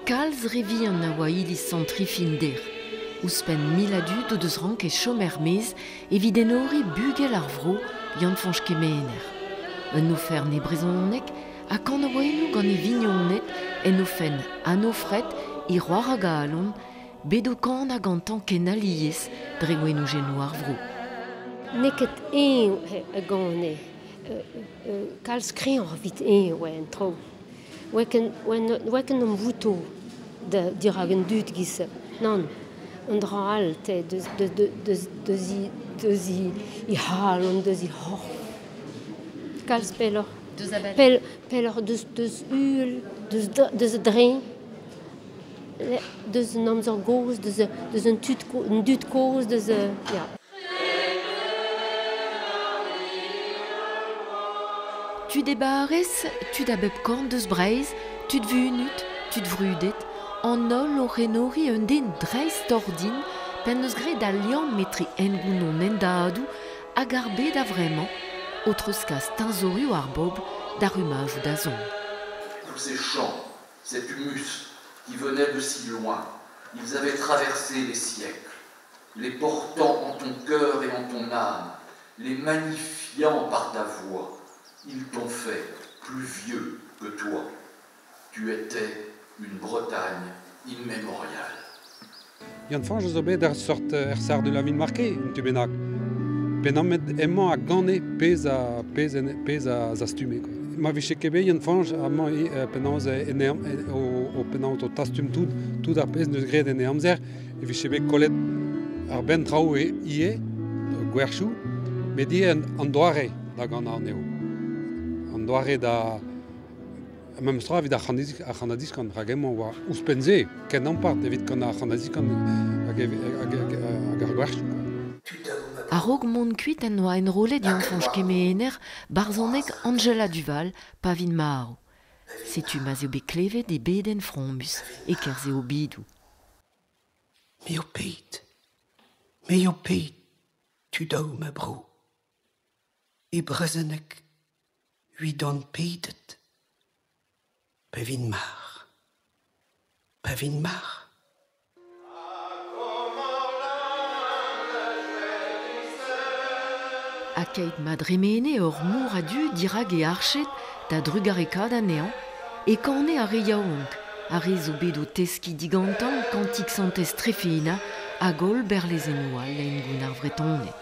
Kalz re vihan a oa iliz Sant-Trifin dec'h. Ouzhpenn 1000 a dud o deus ranket chom er-maez evit enoriñ bugel ar vro Yann-Fañch Kemener. Un oferenn e brezhoneg ha kanaouennoù gant e vignoned en o fenn Anno Fred, e c'hoar a galon, bet o kanañ gantañ ken alies dre wenojennoù ar vro. N'eo ket eñ a gane kalz kreñvoc'h evit eñ e oa an traoù. Oa ket an boutoù dirak an dud giz-se. Nann, un dra all te deus he c'halon, deus he c'horf. Kalz pelloc'h. Pelloc'h deus uhel, deus a-dreñv, deus an amzer gozh, deus an dud kozh, deus ya. Tud e barrez, tud a bep korn deus Breizh, tud vunut, tud vrudet, an holl oc'h enoriñ un den dreist-ordin p'en deus graet al liamm etre hengoun hon hendadoù hag ar bed a-vremañ, o treuzkas teñzorioù ar bobl d'ar rummajoù da zont. Tous ces chants, cet humus qui venait de si loin, ils avaient traversé les siècles, les portant en ton cœur et en ton âme, les magnifiant par ta voix. Ils t'ont fait plus vieux que toi. Tu étais une Bretagne immémoriale. Yann-Fañch a zo bet ur seurt er sard de la ville marquée, un tu bennak. Penamet emañ a gane pezh a pezh pezh a zastume. Ma vije ket bet Yann-Fañch amañ penaos en o penaos o tastum tout tout ar pezh neus graet en e amzer e vije bet kollet ar benn traoù ivez, gwerchoù, met ivez an doare da ganañ anezho. An doare da memes tra evit ar c'hannadiskan, rak emañ oa ouzhpenn-se ken ampart evit gant ar c'hannadiskan hag ar gwerchoù. A-raok mont kuit en doa enrollet Yann-Fañch Kemener barzhoneg Anjela Duval pa vin marv. Setu ma'z eo bet klevet e bedenn fromus e-kerzh e obidoù. Me ho ped, me ho ped, tudoù ma bro. E brezhoneg evit on pedet. Pa vin mar, pa vin mar. Ha keit ma dremene ur mor a du dirak e arched da drugarekaat anezhañ e kane ar re yaouank, ar re zo bet o teskiñ digantañ kantik santez Trefina hag holl berlezennoù all hengoun ar Vretoned.